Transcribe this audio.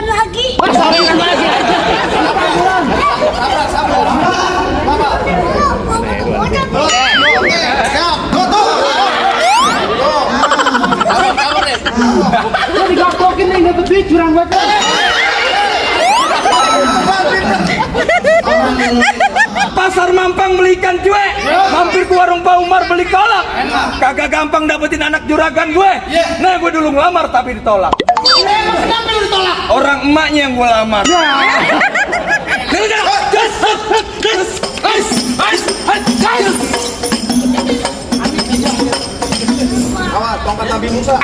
sabaran lagi. Sabaran lagi. Sabar. Bapak. Oke, siap. Tutup. Sabar deh. Kok digaplokin nih dapat duit curang banget. Pasar Mampang beli ikan cuek, mampir ke warung Pak Umar beli kolak. Kagak gampang dapetin anak juragan gue. Nah, gue dulu ngelamar tapi ditolak. Kenapa lu ditolak? Orang emaknya yang gue lamar. Awas, tongkat Nabi Musa.